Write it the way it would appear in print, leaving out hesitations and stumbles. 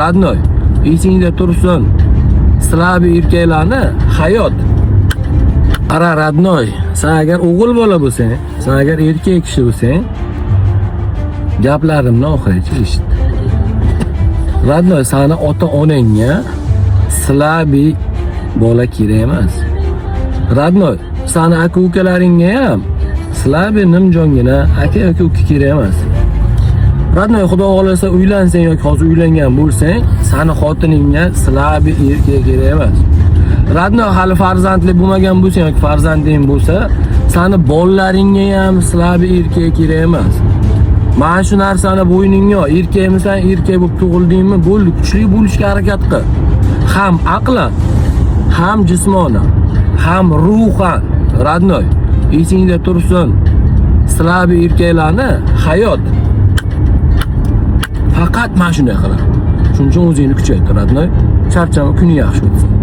Родной, esingda tursin. Слабый erkaklarni hayot. Qara, родной, sen agar o'g'il bola bo'lsang, sen agar erkak kishi bo'lsang, gaplarimni oxirigacha eshit. Родной, sani ota onangga слабый bola kerak emas. Родной, sani aka ukalaringga ham слабый, nimjongina aka yoki uka kerak emas. Родной, xudo xohlasa uylansang yoki hozir uylangan bo'lsang, sani xotiningga слабый erkak kerak emas. Родной, hali farzandli bo'lmagan bo'lsang yoki farzanding bo'lsa, sani bolalaringga ham слабый erkak kerak emas. Mana shu narsani bo'yningga ol. Erkakmisan, erkak bo'lib tug'ildingmi, bo'ldi, kuchli bo'lishga harakat qil. Ham aqlan, ham jismonan, ham ruhan, родной, esingda tursin. Слабый erkaklarni hayot faqat mana shunday qiladi. Shuning uchun o'zingni kuchaytir, родной. Charchama, kuning yaxshi o'tsin.